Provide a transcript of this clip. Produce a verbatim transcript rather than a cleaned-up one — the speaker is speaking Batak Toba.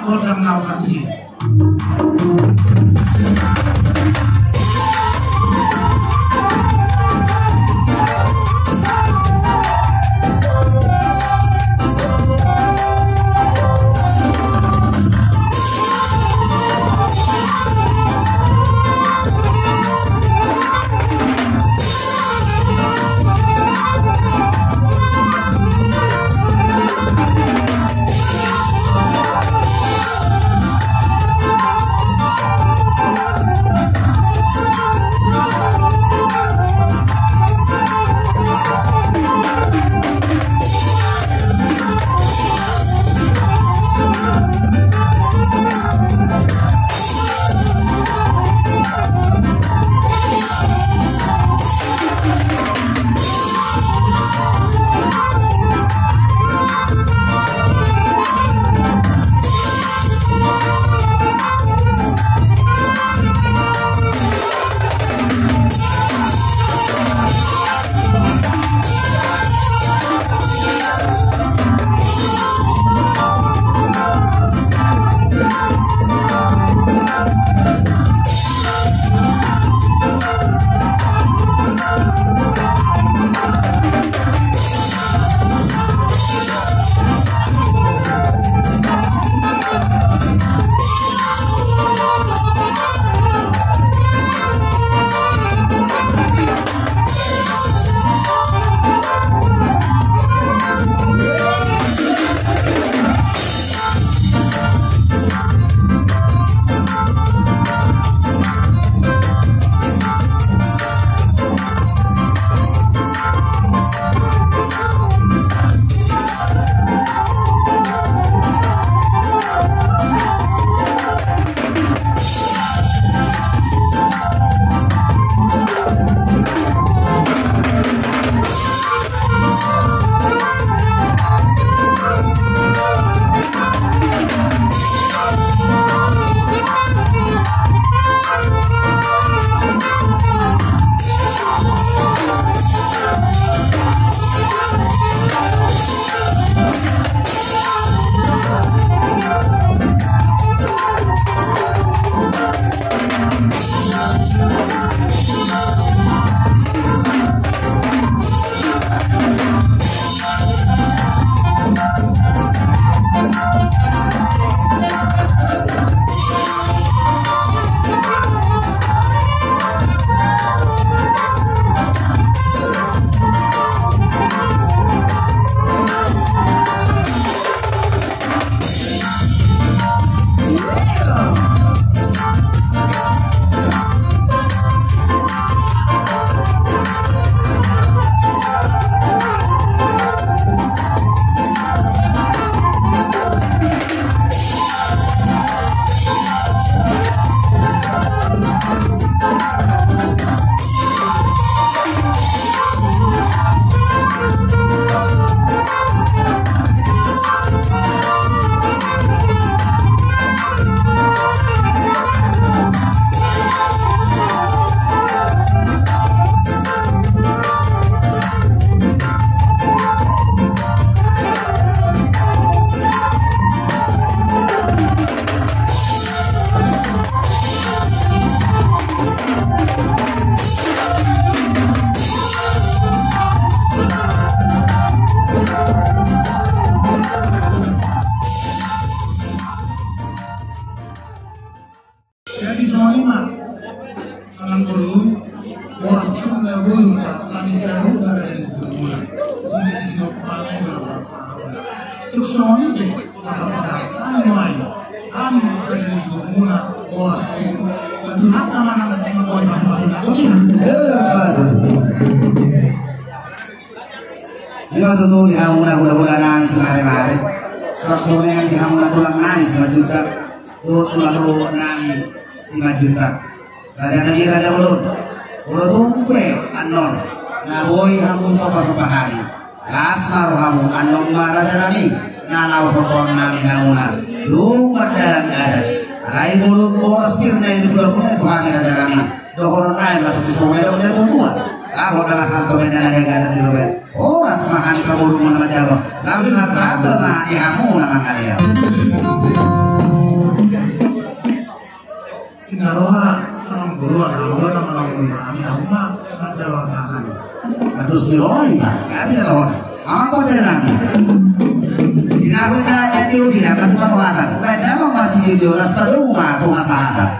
Godang na opat i. Jadi songon i ma, songon boru, boras tu na boru, tadi saya buka dari semula. Sini sini kepala yang berapa? Terus songon i, apa apa? Anu main. Kami dari semula, boras tu. Tentu hak sama anak kecil, boy, mas, mas, mas. Ima tutu di hamuna hulahula nami simaremare. Songon i di hamuna tulang nami Simanjuntak. Tu tulang nami Simanjuntak. Raja nami, raja ulaon. Ulaon tung pe annon. Na boi hamu sopa-sopa hami. Las ma rohamu annon ma raja nami. Na laho soponon nami hamuna. Dung mardalan adat. Alai molo boras pir na i di tulang muna tu hami raja nami. Dohonon nami ma tu songon i do. Ahu adalah hanto mena na degatan di loben. Horas ma Angka boru mana jalo. Lalu martamba ma di hamu na mangalean. Inna roha, amang boru, amang boru, amang boru, ami, amang, amang, amang, amang, amang. Terus di roha, ini, Pak. Kami di roha. Amang boru, saya nami. Di tahun dah, yang dia bilang, kan, Pak, Pak, Pak, Pak, masih di Jonas, pada rumah, tuh, masalah.